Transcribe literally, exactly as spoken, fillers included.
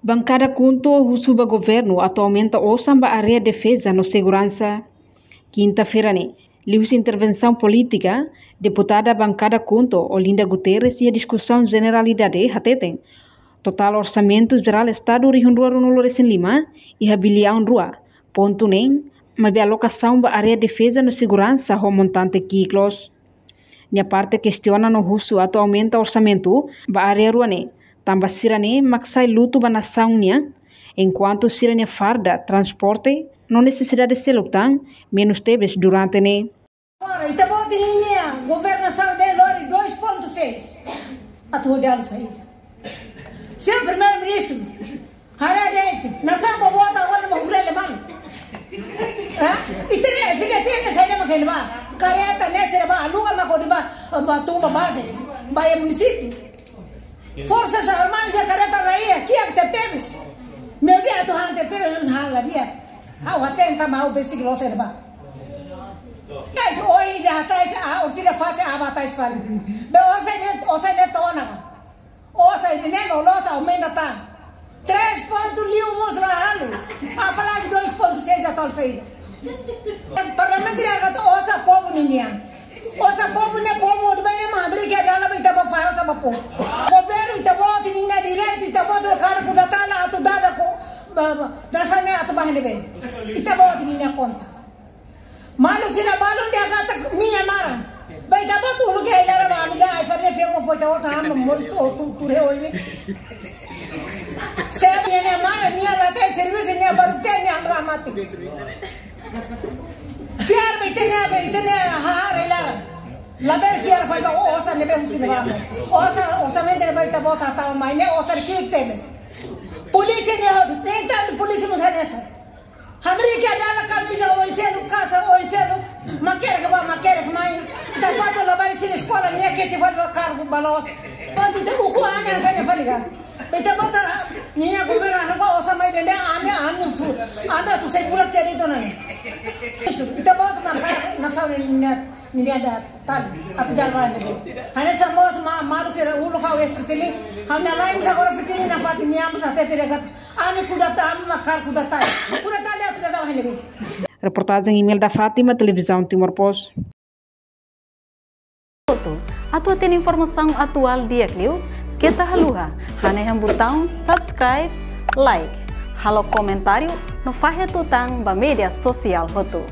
Bankada KHUNTO husu ba governu atu aumenta osan ba área defeza no seguransa. Kinta-feira ne'e, liuhusi intervensaun polítika, deputada bankada KHUNTO, Olinda Guterres, iha diskusaun jeneralidade hateten, totál orsamentu jerál Estadu rihun rua ruanulu resin lima iha biliaun rua pontu neen, maibé alokasaun ba área defeza no seguransa ho montante ki'ik loos. Nia parte kestiona no husu atu aumenta orsamentu ba área rua ne'e, tanba sira-ne'e mak sai lutu ba nasaun nian, enkuantu sira-nia farda, transporte no nesesidade seluk tan menus tebes durante ne'e. Agora, ita-boot ninia governasaun ne'e lori dois ponto seis atu hodi halo saida? Señór Primeiru-Ministru, haree de'it, nasaun boboot agora mak hukre le malu. Eh? Ita-nia, fila tiha ne'e saida mak hela ba? Kareta ne'e sira bá aluga mak hodi bá, bá tun ba baze, bá iha munisípiu. Forsas Armadas iha kareta rai, kiak tebetebes. Meiudia atu han tebetebes, han la di'ak. Ha'u hatene tanba ha'u besik loos hela ba. Tais oi ida hatais, ah, orsida fase, ah, ba tais fali. Be osan ne'e, osan ne'e to'o ona ka? Osan ne'e loloos aumenta tan. Três ponto liu mós la halo. Apalagi dois ponto seis atu halo saida? Parlamentu ne'e agora osan povu ninian. Osan povu ne'e, povu hodi bá iha ema hamriik iha dalan, ita bá fa'an osan ba povu. Governu ita-boot ninia direitu, ita-boot kargu datalan atu dada ko, ba, ba, nasaun ne'e atu bá iha ne'ebé? Ita-boot ninia konta. Maluk sira balun dehan katak nia maran. Ba ita-boot uluk iha hela ba ami dehan ai-farin ne'e fiar mak foin ita-boot hama moris to'o tu, tuur iha oin ne'e. Se ami ne'e maran, nia la iha servisu, nia baru te nia hamlaha mate. Fiar ba ita-nia, ba ita-nia hahán rai laran. Labele fiar fali ba osan ne'ebé husi ne'ebá mai. Osan, orsamentu ne'ebé ita-boot hatama mai ne'e osan ki'ik tebes. Polísia ne'e hotu, nem tantu polísia mós hanesan. Hamriik iha dalan, kamiza oin seluk, kasa oin seluk, makerek bá, makerek mai. Sapatu labarik sira eskola, nia kesi fali ba kargu ba loos. Kuandu ita ukun an hanesan ne'e fali ka? Ita-boot ninia governu halo osan mai dende, ami, ami fu, ami atu sai bulak tiha de'it ona ne'e. Ita-boot mak nasaun ninia, ninia datalan atu dala ba ne'ebé? Hanesan mós ma, maluk sira uluk ha'u iha Fretilin, ha'u-nia la'en mós agora Fretilin nafatin, nia mós hatete dehan katak ami kuda ta, ami mak kargu datalan. Kuda datalan atu dala ba ne'ebé? Reportajen Imelda Fátima, Televizaun Timor Post. Atu hatene informasaun atuál di'ak liu, keta haluha hanehan butaun subscribe, like, halo komentáriu no fahe tutan ba média sosiál hotu.